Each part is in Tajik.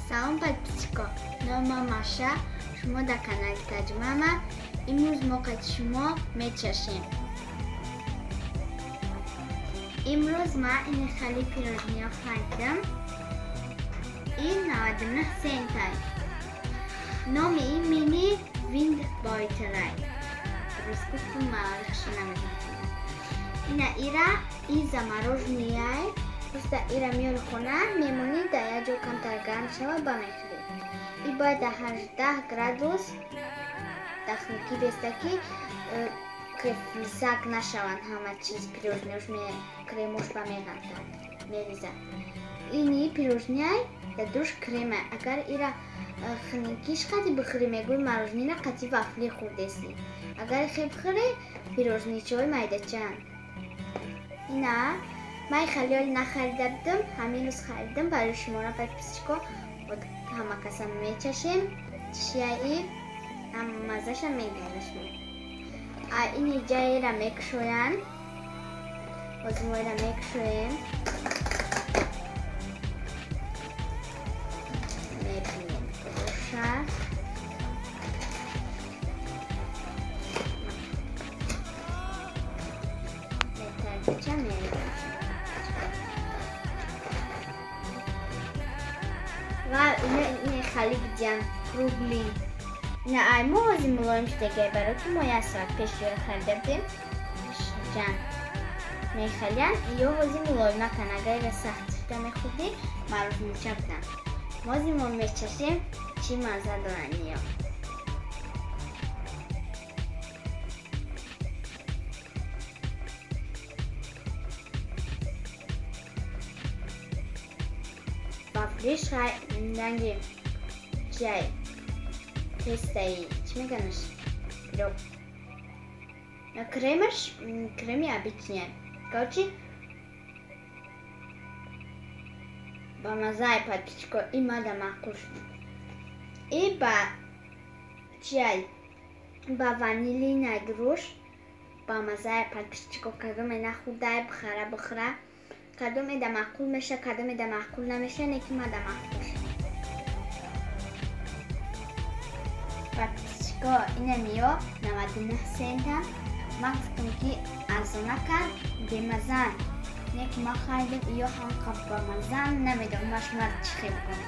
Салом подписчико, номам Маша, шумо дар канали Таҷмама. Имрӯз мо қати шумо мечашем. Имрӯз ман ини хали пирожниё харидам. Ин 99 сентай. Номи ин мини винд бойтерай. Дуруст гуфтум, маорихшо намедонам. Ина ира ин замороженныйай. Просто ира миёри хона мемонӣ, дар як ҷо камтар гарм шава, ба мехӯрӣ. И бояд дар 18 градус дар хунукӣ беста, ки кефлисак нашаванд ҳама чиз, пирожниёш кремош ба меғалтад, меризад. Ини пирожнияй дар душ крема. Агар ира хунукиш қати бихӯрӣ, мегӯи мороженныйра қати вафли хӯрдесӣ. Агар хе бихӯрӣ, пирожничаҳои майдачаанд. Ина ман халиёли нахарида будам, ҳамин рӯз харидам барои шуморо, подписчико. Ҳама каса мечашем, чияи маззаша мегӯяд шумо. А ини ҷаера мекушоянд. Ҳозир мо ира мекушоем. Мебинем боша. Метарча мерем. Ва ина хали бидиям кругли. Ина ай мо ҳозир мулоим шудагай, барои ки мо як соат пеш ёро харида будем. Ҷан мехалиян, ё ҳозир мулоим накан. Агар ира сахт шуда мехӯрдӣ, мороженича будан. Ҳозир мо мечашем, чӣ мазза доранд ё. Вафлиш ранги чиай тестаи, чӣ меганаш, пирог. Кремаш креми обычный. Короче, ба маззаи, подписчико, и мада маъқул шуд. И ба чиай ба ванилинай дуруш ба маззаи, подписчико. Кадоме нахӯрдай, бихара, бихӯра. Кадоме да маъқул меша, кадоме да маъқул намеша, не ки мада маъқул шуд. Подписчико, ина миё 99 сента. Ман гуфтам, ки арзонакан, бемаззан. Не ки ман харидам, иё ҳамқа бамаззан, намедонам ман шуморо чӣ хел бигӯям.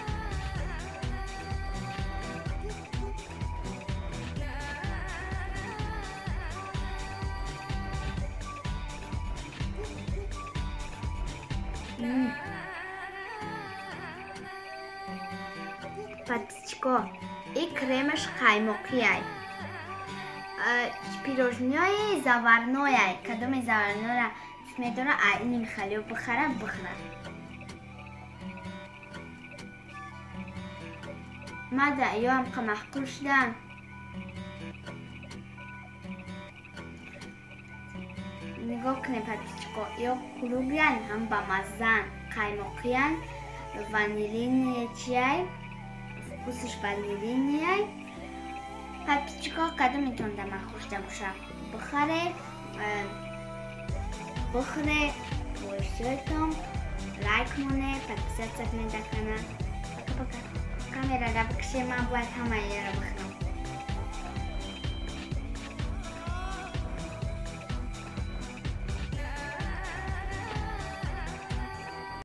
Подписчико, и кремаш қаймоқиай. Пирожниёи заварнояй. Кадоме заварнора дӯст медора, ай ини михалиё бихара, бихӯра. Мада ё ҳамқа маъқул шудам. Нигоҳ кунед, подписчико, ё круглиян, ҳам бамаззаан, қаймоқиян, ванилини чиай, вкусаш ванилинияй. Подписчико, кадометон да маъқул шуда боша, бихаре, бихӯре, бо иштиётон лайк моне, подписаться кунед дар канал. Пока пока. Камерара бикше, ман бояд ҳамаи яро бихӯрам.